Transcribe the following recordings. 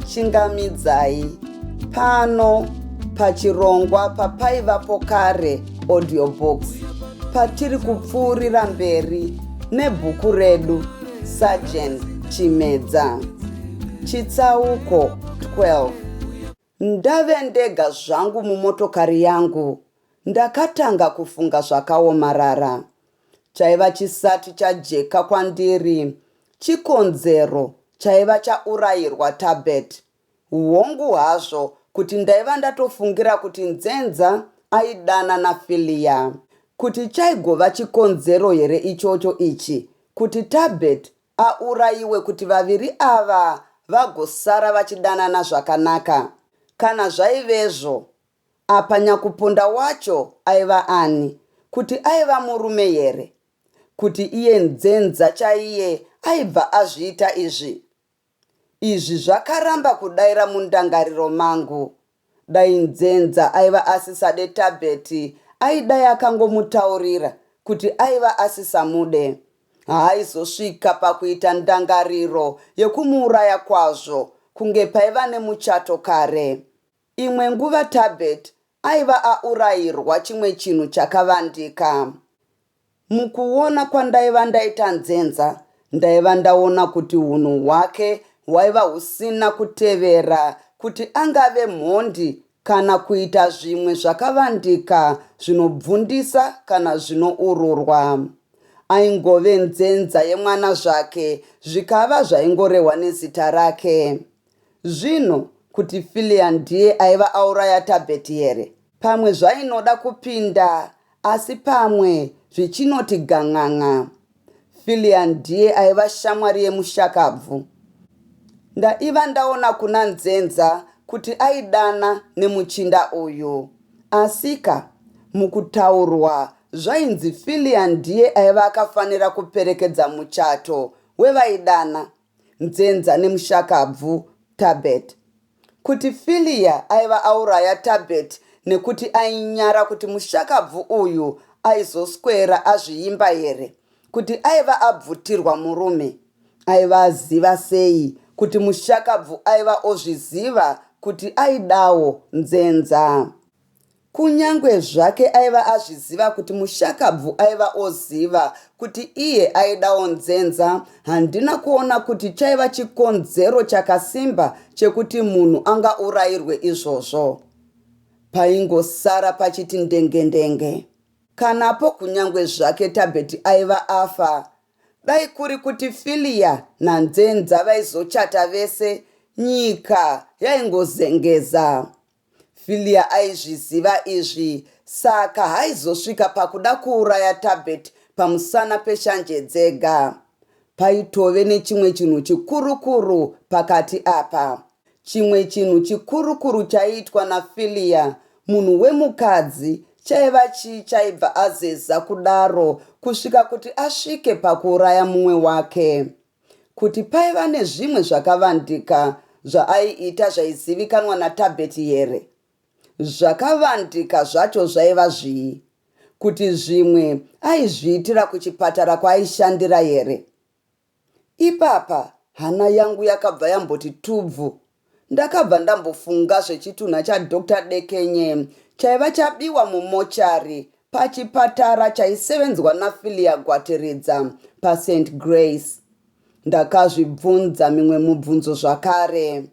Ndinokuchingamidzai pano pachirongwa papaivapo kare audiobooks patiri kupfuurira mberi nebhuku redu Sergeant Chimedza chitsauko 12. Ndave ndega zvangu mumotokari yangu, ndakatanga kufunga zvakaomarara. Chaiva chisati chajeka kwandiri chikonzero chaiva chaurayirwa Tabet. Hongu hazvo kuti ndaiva ndatofungira kuti Nzenza aidana naFilia. Kuti chaigova chikonzero here ichocho ichi kuti Tabet aurayiwe kuti vaviri ava vagosara vachidanana zvakanaka? Kana zvaivezvo, apa nyakuponda wacho aiva ani? Kuti aiva murume here? Kuti iye nzenza chaiye aibva azviita izvi? Izvi zvakaramba kudaira mundangariro mangu. Dai Nzenza aiva asisade Tabet aidai akangomutaurira kuti aiva asisamude. Haaizosvika pakuita ndangariro yekumuuraya kwazvo kunge paiva nemuchato kare. Imwe nguva Tabet aiva aurayirwa chimwe chinhu chakavandika. Mukuona kwandaiva ndaita Nzenza, ndaiva ndaona kuti hunhu hwake hwaiva husina kutevera kuti angave mhondi kana kuita zvimwe zvakavandika zvinobvundisa kana zvinoururwa. Aingove nzenza yemwana zvake zvikava zvaingorehwa nezita rake. Zvino kuti Fillian ndiye aiva auraya Tabet here? Pamwe zvainoda kupinda asi pamwe zvichinoti gan'an'a. Fillian ndiye aiva shamwari yemushakabvu. Ndaiva ndaona kuna Nzenza kuti aidana nemuchinda uyu. Asika, mukutaurwa zvainzi Fillian ndiye aiva akafanira kuperekedza muchato wevaidana. Nzenza nemushakabvu Tabet. Kuti Filia aiva auraya Tabet nekuti ainyara kuti mushakabvu uyu aizoswera azviimba here kuti aiva abvutirwa murume? Aiva aziva sei kuti mushakabvu aiva ozviziva kuti aidawo Nzenza? Kunyangwe zvake aiva azviziva kuti mushakabvu aiva oziva kuti iye aidawo nzenza, handina kuona kuti chaiva chikonzero chakasimba chekuti munhu angaurayirwe izvozvo. Paingosara pachiti ndengendenge. Kanapo kunyangwe zvake Tabeti aiva afa, dai kuri kuti Filia naNzenza vaizochata vese, nyika yaingozengeza. Filia aizviziva izvi saka haizosvika pakuda kuuraya Tabet pamusana peshanje dzega. Paitove nechimwe chinhu chikurukuru pakati apa. Chimwe chinhu chikurukuru chaiitwa naFilia munhu wemukadzi chaiva chii chaibva azeza kudaro kusvika kuti asvike pakuuraya mumwe wake? Kuti paiva nezvimwe zvakavandika zvaaiita zvaizivikanwa naTabet here? Zvakavandika zvacho zvaiva zvii? Kuti zvimwe aizviitira kuchipatara kwaaishandira here? Ipapa hana yangu yakabva yamboti tubvu. Ndakabva ndambofunga zvechitunha chaDoctor Dekenye chaiva chabiwa mumochari pachipatara chaisevenzwa naFilia Gwatiridza paSt Grace. Ndakazvibvunza mimwe mubvunzo zvakare.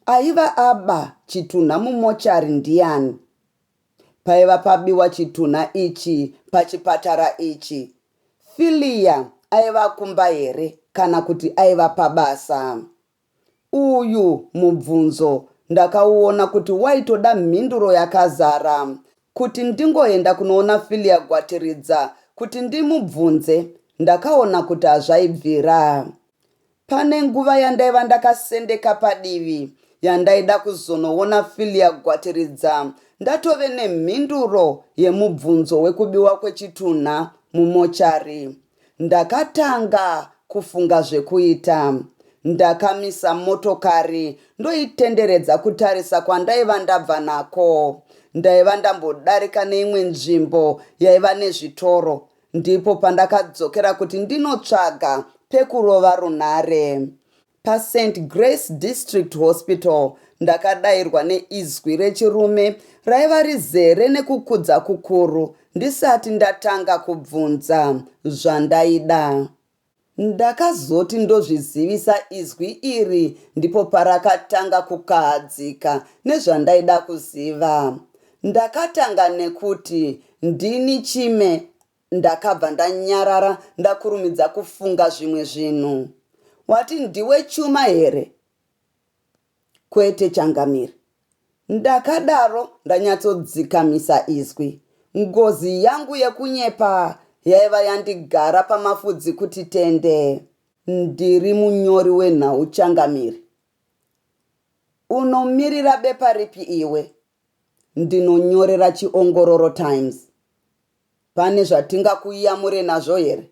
Aiva aba chitunha mumochari ndiyani? Paiva pabiwa chitunha ichi pachipatara ichi, Filia aiva kumba here kana kuti aiva pabasa? Uyu mubvunzo ndakauona kuti waitoda mhinduro yakazara. Kuti ndingoenda kunoona Filia Gwatiridza kuti ndimubvunze ndakaona kuti hazvaibvira. Pane nguva yandaiva ndakasendeka padivi yandaida kuzonoona Filia Gwatiridza ndatove nemhinduro yemubvunzo wekubiwa kwechitunha mumochari. Ndakatanga kufunga zvekuita. Ndakamisa motokari ndoitenderedza kutarisa kwandaiva ndabva nako. Ndaiva ndambodarika neimwe nzvimbo yaiva nezvitoro ndipo pandakadzokera kuti ndinotsvaga pekurova runhare. PaSt Grace District Hospital ndakadairwa neizwi rechirume raiva rizere nekukudza kukuru ndisati ndatanga kubvunza zvandaida. Ndakazoti ndozvizivisa izwi iri ndipo parakatanga kukahadzika nezvandaida kuziva. Ndakatanga nekuti ndini Chime Ndakabva ndanyarara ndakurumidza kufunga zvimwe zvinhu. Wati ndiwe Chuma here? Kwete changamire. Ndakadaro ndanyatsodzikamisa izwi. Ngozi yangu yekunyepa yaiva yandigara pamafudzi kuti tende. Ndiri munyori wenhau changamire. Unomirira bepa ripi iwe? Ndinonyorera Chiongororo Times. Pane zvatingakuyamure nazvo here?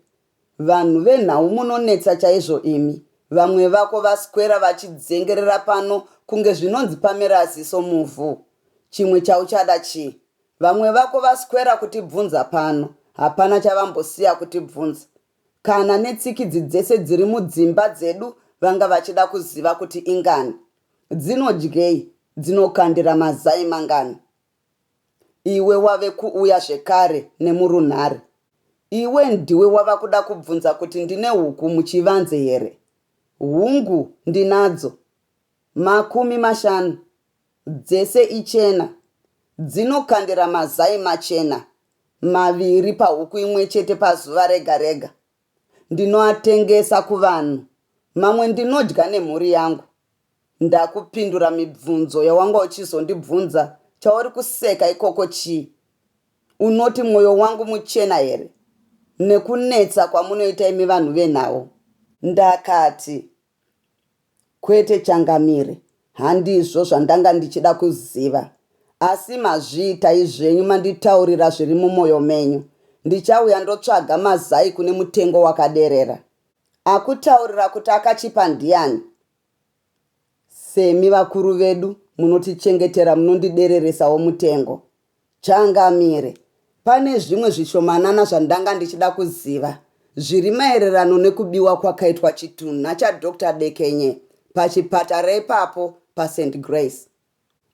Vanhu venhau munonetsa chaizvo imi. Vamwe vako vaswera vachidzengerera pano kunge zvinonzi pamera ziso muvhu. Chimwe chauchada chii? Vamwe vako vaswera kutibvunza pano, hapana chavambosiya kutibvunza. Kana netsikidzi dzese dziri mudzimba dzedu vanga vachida kuziva kuti ingani. Dzinodyei? Dzinokandira mazai mangani? Iwe wave kuuya zvekare nemurunhare. Iwe ndiwe wava kuda kubvunza kuti ndine huku muchivanze here? Hungu, ndinadzo. 50. Dzese ichena. Dzinokandira mazai machena maviri pahuku imwe chete pazuva rega rega. Ndinoatengesa kuvanhu. Mamwe ndinodya nemhuri yangu. Ndakupindura mibvunzo yawanga uchizondibvunza chauri kuseka ikoko chii? Unoti mwoyo wangu muchena here? Nekunetsa kwamunoita imi vanhu venhau. Ndakati, Kwete changamire, handizvo zvandanga ndichida kuziva. Asi mazviitai zvenyu manditaurira zviri mumoyo menyu. Ndichauya ndotsvaga mazai kune mutengo wakaderera. Akutaurira kuti akachipa ndiani? Semi vakuru vedu munotichengetera munondidereresawo mutengo. Changamire, pane zvimwe zvishomanana zvandanga ndichida kuziva zviri maererano nekubiwa kwakaitwa chitunha chaDoctor Dekenye pachipatara ipapo paSt Grace.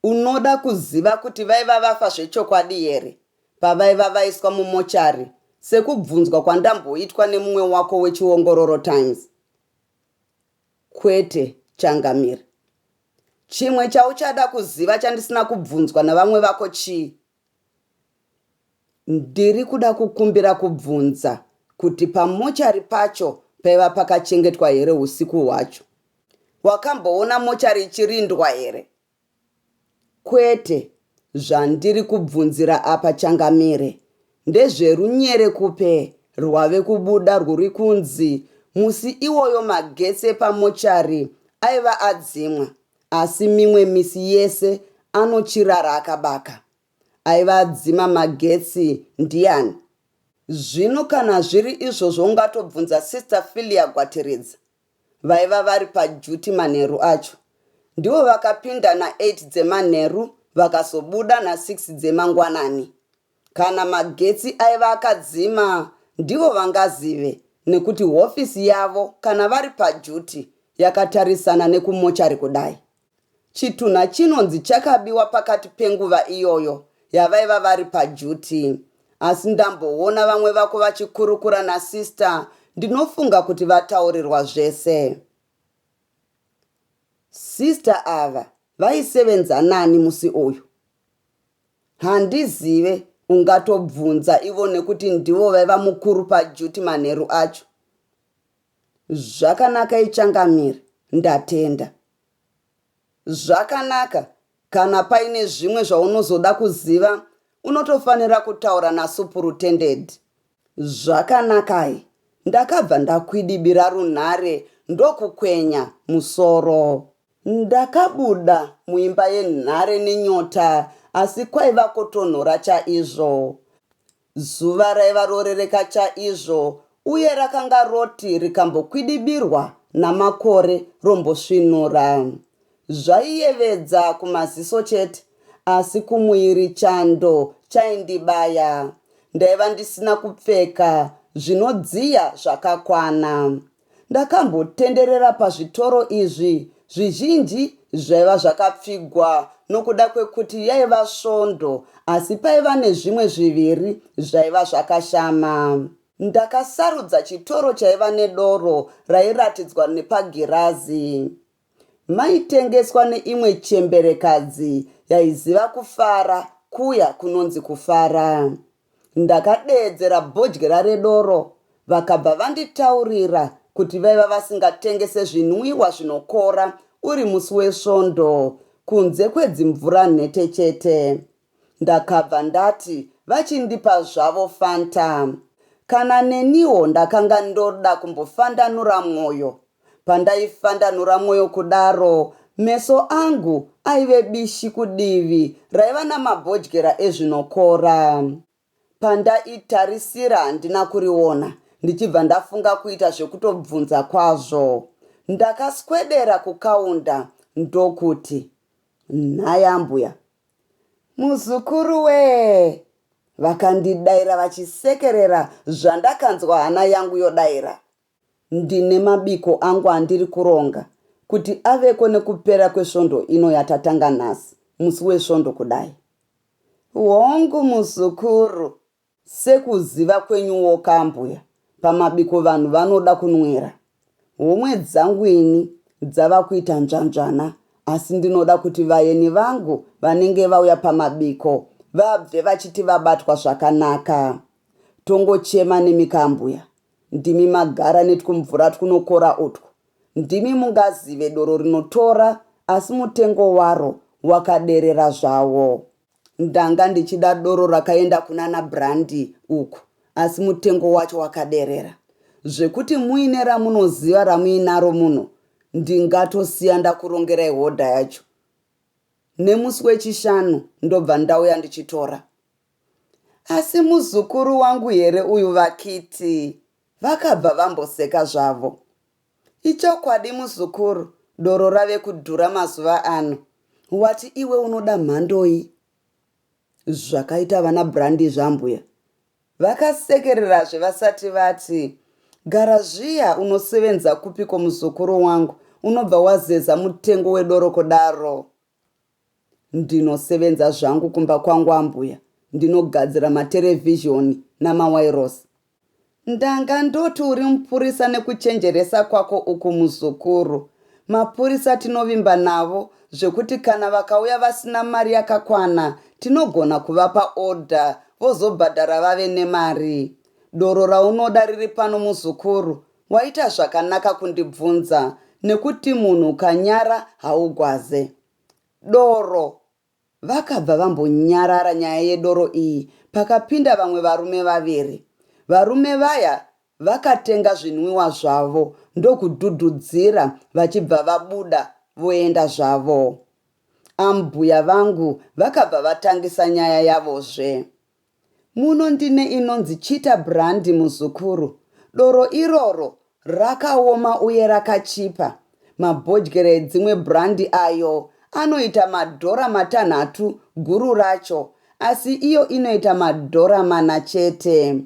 Unoda kuziva kuti vaiva vafa zvechokwadi here pavaiva vaiswa mumochari sekubvunzwa kwandamboitwa nemumwe wako weChiongororo Times? Kwete, changamire. Chimwe chauchada kuziva chandisina kubvunzwa navamwe vako chii? Ndiri kuda kukumbira kubvunza kuti pamochari pacho paiva pakachengetwa here usiku hwacho? Wakamboona mochari ichirindwa here? Kwete, zvandiri kubvunzira apa changamire ndezverunyerekupe rwave kubuda rwuri kunzi musi iwoyo magetsi epamochari aiva adzimwa asi mimwe misi yese anochirara akabaka. Aiva adzima magetsi ndiani? Zvino kana zviri izvozvo ungatobvunza Sister Filia Gwatiridza vaiva vari paduty manheru acho. Ndivo vakapinda na 8 dzemanheru vakazobuda na 6 dzemangwanani. Kana magetsi aiva akadzima ndivo vangazive nekuti hofisi yavo kana vari paduty yakatarisana nekumochari kudai. Chitunha chinonzi chakabiwa pakati penguva iyoyo yavaiva vari paduty. Asi ndamboona vamwe vako vachikurukura nasister ndinofunga kuti vataurirwa zvese. Sister ava vaisevenza nani musi uyu? Handizive ungatobvunza ivo nekuti ndivo vaiva mukuru paduty manheru acho. Zvakanakai changamire, ndatenda. Zvakanaka, kana paine zvimwe zvaunozoda kuziva unotofanira kutaura nasupurutendedi. Zvakanakai, ndakabva ndakwidibira runhare ndokukwenya musoro. Ndakabuda muimba yenhare nenyota asi kwaiva kotonhora chaizvo. Zuva raiva rorereka chaizvo uye rakanga roti rikambokwidibirwa namakore rombosvinura. Zvaiyevedza kumaziso chete asi kumuviri chando chaindibaya. Ndaiva ndisina kupfeka zvinodziya zvakakwana. Ndakambotenderera pazvitoro izvi, zvizhinji zvaiva zvakapfigwa nokuda kwekuti yaiva svondo asi paiva nezvimwe zviviri zvaiva zvakashama. Ndakasarudza chitoro chaiva nedoro rairatidzwa nepagirazi. Maitengeswa neimwe chemberekadzi yaiziva kufara kuya kunonzi kufara. Ndakadeedzera bhodyera redoro vakabva vanditaurira kuti vaiva vasingatengese zvinwiwa zvinokora uri musi weSvondo kunze kwedzimvura nhete chete. Ndakabva ndati vachindipa zvavo Fanta. Kana neniwo ndakanga ndoda kumbofandanura mwoyo. Pandaifandanura mwoyo kudaro, meso angu aive bishi kudivi raiva namabhodyera ezvinokora. Pandaitarisira handina kuriona ndichibva ndafunga kuita zvekutobvunza kwazvo. Ndakaswedera kukaunda ndokuti, Nhai ambuya, Muzukuru wee! Vakandidaira vachisekerera zvandakanzwa hana yangu yodaira. Ndine mabiko angu andiri kuronga kuti aveko nekupera kwesvondo ino yatatanga nhasi musi weSvondo kudai. Hongu muzukuru. Sekuziva kwenyuwoka ambuya, pamabiko vanhu vanoda kunwera. Homwe dzangu ini dzava kuita nzvanzvana asi ndinoda kuti vayeni vangu vanenge vauya pamabiko vabve vachiti vabatwa zvakanaka. Tongochema nemika ambuya, ndimi magara netwumvura twunokora utwu. Ndimi mungazive doro rinotora asi mutengo waro wakaderera zvawo. Ndanga ndichida doro rakaenda kunana Brandy uku asi mutengo wacho wakaderera. Zvekuti muine ramunoziva ramuinaro muno ndingatosiya ndakurongerai hodha yacho. Nemusi weChishanu ndobva ndauya ndichitora. Asi muzukuru wangu here uyu vaKiti? Vakabva vamboseka zvavo. Ichokwadi muzukuru, doro rave kudhura mazuva ano. Wati iwe unoda mhandoi? Zvakaita vana Brandy zvambuya. Vakasekererazve vasati vati, Gara zviya unosevenza kupiko muzukuru wangu unobva wazeza mutengo wedoro kudaro? Ndinosevenza zvangu kumba kwangu ambuya, ndinogadzira materevhizhoni namawairosi. Ndanga ndoti uri mupurisa nekuchenjeresa kwako uku muzukuru. Mapurisa tinovimba navo zvekuti kana vakauya vasina mari yakakwana tinogona kuvapa order vozobhadhara vave nemari. Doro raunoda riri pano muzukuru, waita zvakanaka kundibvunza nekuti munhu ukanyara haugwaze. Doro! Vakabva vambonyarara nyaya yedoro iyi pakapinda vamwe varume vaviri. Varume vaya vakatenga zvinwiwa zvavo ndokudhudhudzira vachibva vabuda voenda zvavo. Ambhuya vangu vakabva vatangisa nyaya yavozve. Muno ndine inonzi Cheetah Brandy muzukuru. Doro iroro rakaoma uye rakachipa. Mabhodyera edzimwe brandy ayo anoita madhora matanhatu guru racho asi iyo inoita madhora mana chete.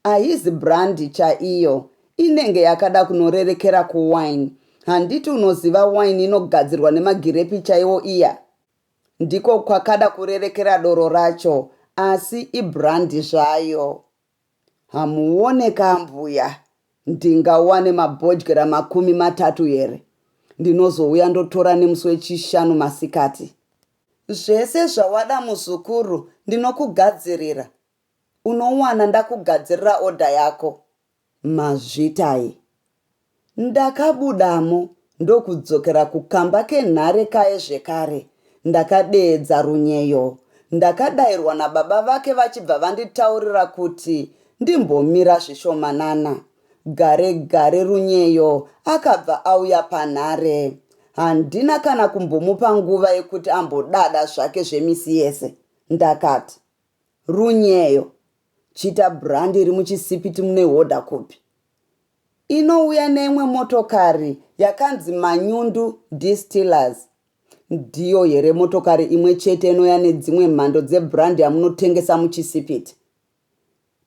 Ahizi brandy chaiyo, inenge yakada kunorerekera kuwine. Handiti unoziva wine inogadzirwa nemagirepi chaiwo iya? Ndiko kwakada kurerekera doro racho asi ibrand zvayo. Hamuone ka ambuya, ndingawane mabhodyera 30 here? Ndinozouya ndotora nemusi weChishanu masikati. Zvese zvawada muzukuru ndinokugadzirira. Unowana ndakugadzirira order yako. Mazvitai. Ndakabudamo ndokudzokera kukamba kenhare kaye zvekare. Ndakadeedza Runyeyo. Ndakadairwa nababa vake vachibva vanditaurira kuti ndimbomira zvishomanana. Gare gare Runyeyo akabva auya panhare. Handina kana kumbomupa nguva yekuti ambodada zvake zvemisi yese. Ndakati, Runyeyo, chita brand iri muchisipiti mune hodha kupi? Inouya neimwe motokari yakanzi Manyundu Distillers. Ndiyo here motokari imwe chete inouya nedzimwe mhando dzebrand yamunotengesa muchisipiti?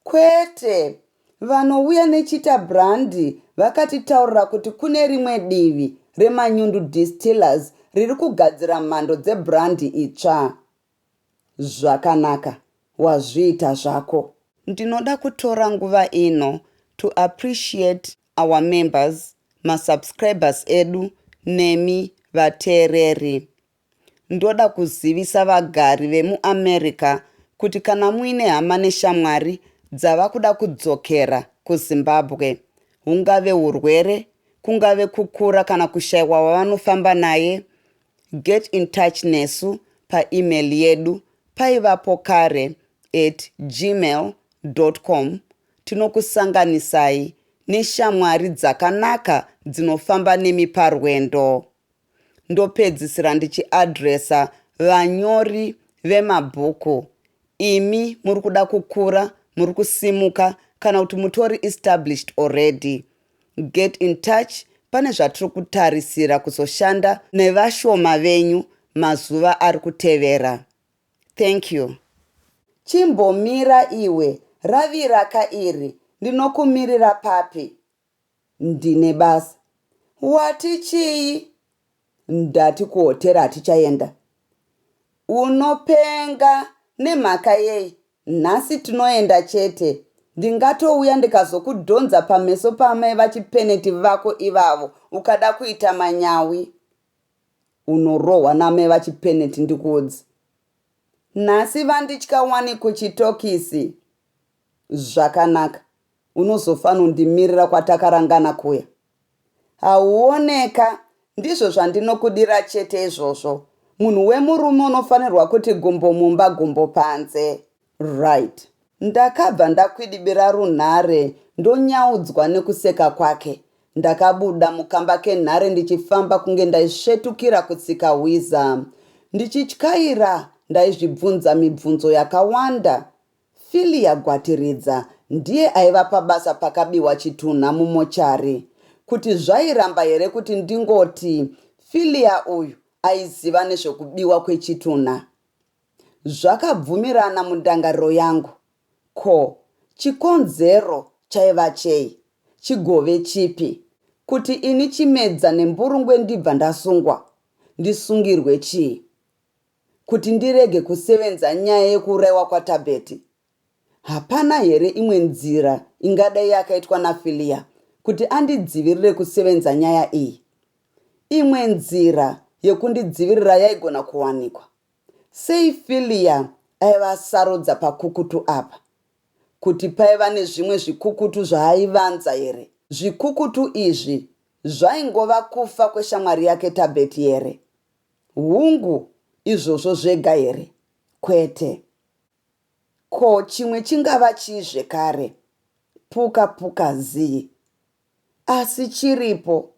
Kwete, vanouya neChita brand Vakatitaurira kuti kune rimwe divi reManyundu Distillers riri kugadzira mhando dzebrandy itsva. Zvakanaka, wazviita zvako. Ndinoda kutora nguva ino to appreciate our members, masubscribers edu nemi vateereri. Ndoda kuzivisa vagari vemuAmerica kuti kana muine hama neshamwari dzava kuda kudzokera kuZimbabwe, hungave hurwere, kungave kukura kana kushaiwa wavanofamba naye, get in touch nesu paemail yedu paivapo kare at gmail com. Tinokusanganisai neshamwari dzakanaka dzinofamba nemi parwendo. Ndopedzisira ndichiadresa vanyori vemabhuku. Imi muri kuda kukura, muri kusimuka kana kuti mutori established already. Get in touch pane zvatiri kutarisira kuzoshanda nevashoma venyu mazuva ari kutevera. Thank you. Chimbomira iwe, ravira ka iri, ndinokumirira papi? Ndine basa. Wati chii? Ndati kuhotera hatichaenda. Unopenga nemhaka yei? Nhasi tinoenda chete. Ndingatouya ndikazokudhonza pameso paamai vaChipeneti vako ivavo ukada kuita manyawi. Unorohwa naamai vaChipeneti ndikuudze. Nhasi vanditya wani kuchitokisi. Zvakanaka. Unozofanondimirira kwatakarangana kuya. Hauoneka, ndizvo zvandinokudira chete izvozvo. Munhu wemurume unofanirwa kuti gumbo mumba gumbo panze. Right. Ndakabva ndakwidibira runhare ndonyaudzwa nekuseka kwake. Ndakabuda mukamba kenhare ndichifamba kunge ndaisvetukira kutsika hwiza. Ndichityaira ndaizvibvunza mibvunzo yakawanda. Filia Gwatiridza ndiye aiva pabasa pakabiwa chitunha mumochari. Kuti zvairamba here kuti ndingoti Filia uyu aiziva nezvekubiwa kwechitunha? Zvakabvumirana mundangariro yangu. Ko, chikonzero chaiva chei? Chigove chipi? Kuti ini Chimedza nemburungwe ndibva ndasungwa? Ndisungirwe chii? Kuti ndirege kusevenza nyaya yekuuraiwa kwaTabeti? Hapana here imwe nzira ingadai yakaitwa naFilia kuti andidzivirire kusevenza nyaya iyi? Imwe nzira yekundidzivirira yaigona kuwanikwa. Sei Filia aiva asarudza pakukutu apa? Kuti paiva nezvimwe zvikukutu zvaaivanza here? Zvikukutu izvi zvaingova kufa kweshamwari yake Tabeti here? Hungu, izvozvo zvega here? Kwete. Ko chimwe chingava chii zvekare? Puka puka zii. Asi chiripo.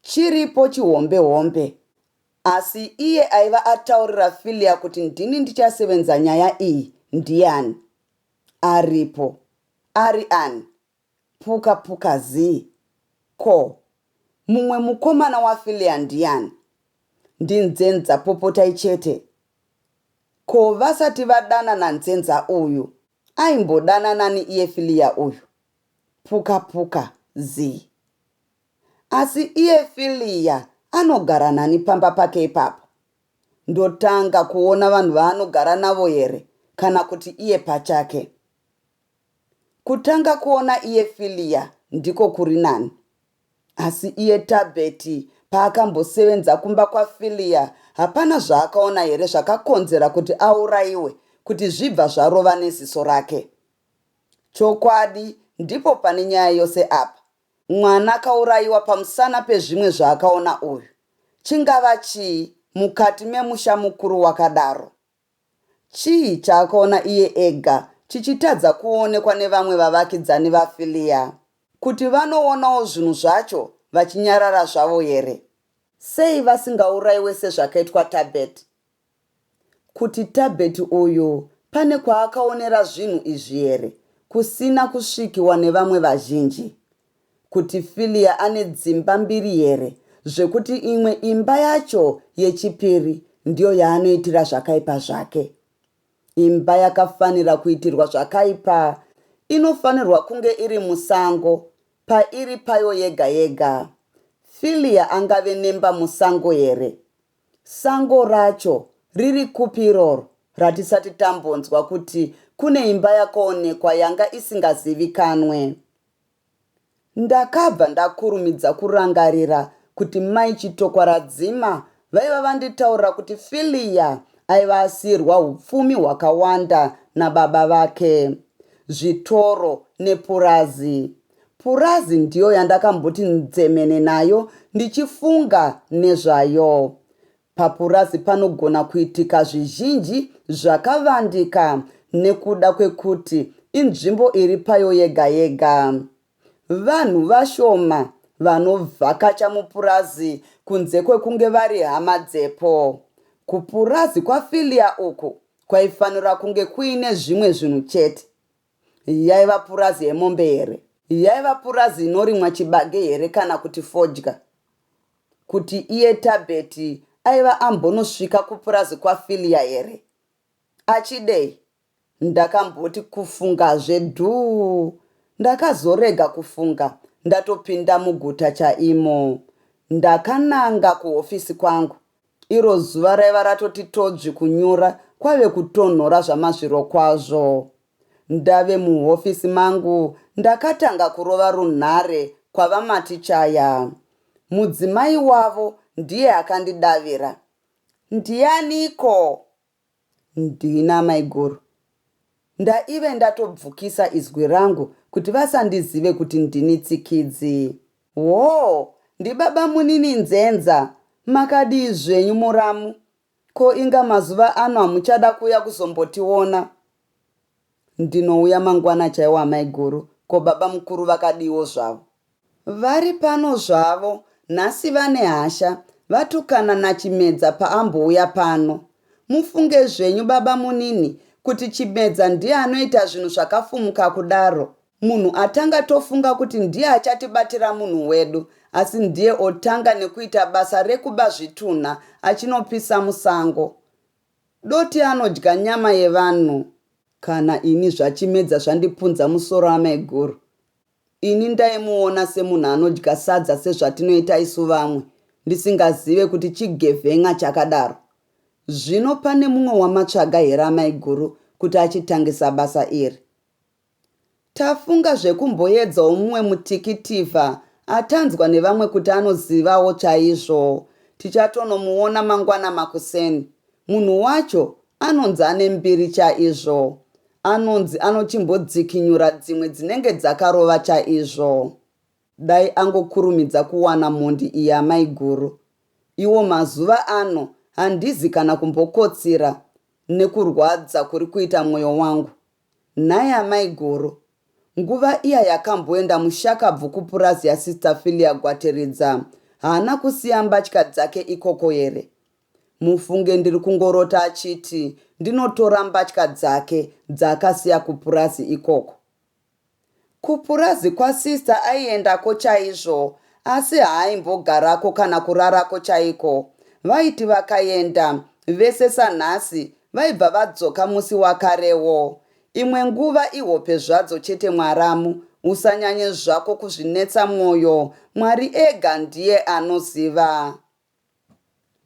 Chiripo chihombe hombe. Asi iye aiva ataurira Filia kuti ndini ndichasevenza nyaya iyi ndiani? Aripo. Ari ani? Puka puka zii. Ko, mumwe mukomana waFilia ndiani? NdiNzenza Popotai chete. Ko vasati vadanana Nzenza uyu aimbodana nani iye Filia uyu? Puka puka zii. Asi iye Filia anogara nani pamba pake ipapo? Ndotanga kuona vanhu vaanogara navo here kana kuti iye pachake? Kutanga kuona iye Filia ndiko kuri nani. Asi iye Tabeti paakambosevenza kumba kwaFilia hapana zvaakaona here zvakakonzera kuti auraiwe kuti zvibva zvarova neziso rake? Chokwadi ndipo pane nyaya yose apa. Mwana akauraiwa pamusana pezvimwe zvaakaona uyu. Chingava chii mukati memusha mukuru wakadaro? Chii chaakaona iye ega chichitadza kuonekwa nevamwe vavakidzani vaFilia? Kuti vanoonawo zvinhu zvacho vachinyarara zvavo here? Sei vasingauraiwe sezvakaitwa Tabet? Kuti Tabet uyu pane kwaakaonera zvinhu izvi here kusina kusvikiwa nevamwe vazhinji? Kuti Filia ane dzimba mbiri here zvekuti imwe imba yacho yechipiri ndiyo yaanoitira zvakaipa zvake? Imba yakafanira kuitirwa zvakaipa inofanirwa kunge iri musango. pairi payo yega yega. Filia angave nemba musango here? Sango racho riri kupi iroro ratisati tambonzwa kuti kune imba yakaonekwa yanga isingazivikanwe? Ndakabva ndakurumidza kurangarira kuti mai Chitokwaradzima vaiva vanditaurira kuti Filia aiva asiirwa upfumi hwakawanda nababa vake, zvitoro nepurazi. Purazi ndiyo yandakamboti nzemene nayo ndichifunga nezvayo. Papurazi panogona kuitika zvizhinji zvakavandika nekuda kwekuti inzvimbo iri payo yega yega. Vanhu vashoma vanovhakacha mupurazi kunze kwekunge vari hama dzepo. Kupurazi kwaFilia uku kwaifanira kunge kuine zvimwe zvinhu chete. Yaiva purazi yemombe here? Yaiva purazi inorimwa chibage here kana kuti fodya? Kuti iye Tabeti aiva ambonosvika kupurazi kwaFilia here? Achidei? Ndakamboti kufungazve dhuu. Ndakazorega kufunga ndatopinda muguta chaimo. Ndakananga kuhofisi kwangu. Iro zuva raiva ratoti todzvi kunyura kwave kutonhora zvamazvirokwazvo. Ndave muhofisi mangu ndakatanga kurova runhare kwaVaMatichaya. Mudzimai wavo ndiye akandidavira. Ndianiko? Ndini amaiguru. Ndaive ndatobvukisa izwi rangu kuti vasandizive kuti ndini tsikidzi. Hoo, ndibabamunini Nzenza, makadii zvenyu muramu? Ko inga mazuva ano hamuchada kuuya kuzombotiona? Ndinouya mangwana chaiwo amaiguru, ko babamukuru vakadiiwo zvavo? Vari pano zvavo nhasi vane hasha vatukana naChimedza paambouya pano. Mufunge zvenyu babamunini kuti Chimedza ndiye anoita zvinhu zvakafumuka kudaro. Munhu atanga tofunga kuti ndiye achatibatira munhu wedu asi ndiye otanga nekuita basa rekuba zvitunha achinopisa musango. Doti anodya nyama yevanhu. Kana ini zvaChimedza zvandipunza musoro amaiguru. Ini ndaimuona semunhu anodya sadza sezvatinoita isu vamwe ndisingazive kuti chigevhen'a chakadaro. Zvino pane mumwe wamatsvaga here amaiguru kuti achitangisa basa iri? Tafunga zvekumboedzawo mumwe mutikitivha atanzwa nevamwe kuti anozivawo chaizvo. Tichatonomuona mangwana makuseni. Munhu wacho anonzi ane mbiri chaizvo. Anonzi anochimbodzikinyura dzimwe dzinenge dzakarova chaizvo. Dai angokurumidza kuwana mhondi iyi amaiguru. Iwo mazuva ano handizi kana kumbokotsira nekurwadza kuri kuita mwoyo wangu. Nhai amaiguru, nguva iya yakamboenda mushakabvu kupurazi yaSister Filia Gwatiridza haana kusiya mbatya dzake ikoko here? Mufunge ndiri kungorota achiti ndinotora mbatya dzake dzaakasiya kupurazi ikoko. Kupurazi kwasister aiendako chaizvo asi haaimbogarako kana kurarako chaiko. Vaiti vakaenda vese sanhasi vaibva vadzoka musi wakarewo. Imwe nguva ihope zvadzo chete mwaramu usanyanye zvako kuzvinetsa mwoyo Mwari ega ndiye anoziva.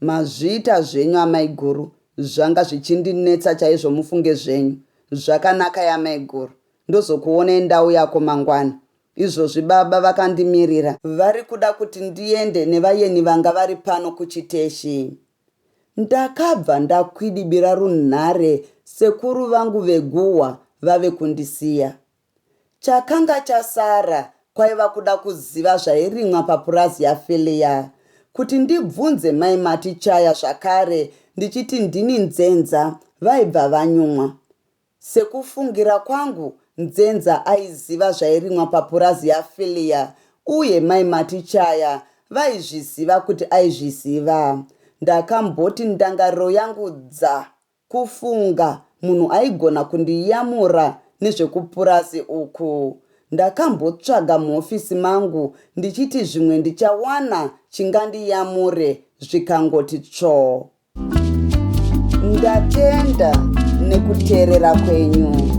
Mazviita zvenyu amaiguru zvanga zvichindinetsa chaizvo mufunge zvenyu. Zvakanakai amaiguru ndozokuonai ndauyako mangwana. Izvozvi baba vakandimirira. Vari kuda kuti ndiende nevayeni vanga vari pano kuchiteshi. Ndakabva ndakwidibira runhare sekuru vangu veguhwa vave kundisiya. Chakanga chasara kwaiva kuda kuziva zvairimwa papurazi yaFilia. Kuti ndibvunze mai Matichaya zvakare ndichiti ndini nzenza vaibva vanyumwa. Sekufungira kwangu Nzenza aiziva zvairimwa papurazi yaFilia uye mai Matichaya vaizviziva kuti aizviziva. Ndakamboti ndangariro yangu dza Kufunga munhu aigona kundiyamura nezvekupurazi uku. Ndakambotsvaga muhofisi mangu ndichiti zvimwe ndichawana chingandiyamure zvikangoti tsvoo. Ndatenda nekuteerera kwenyu.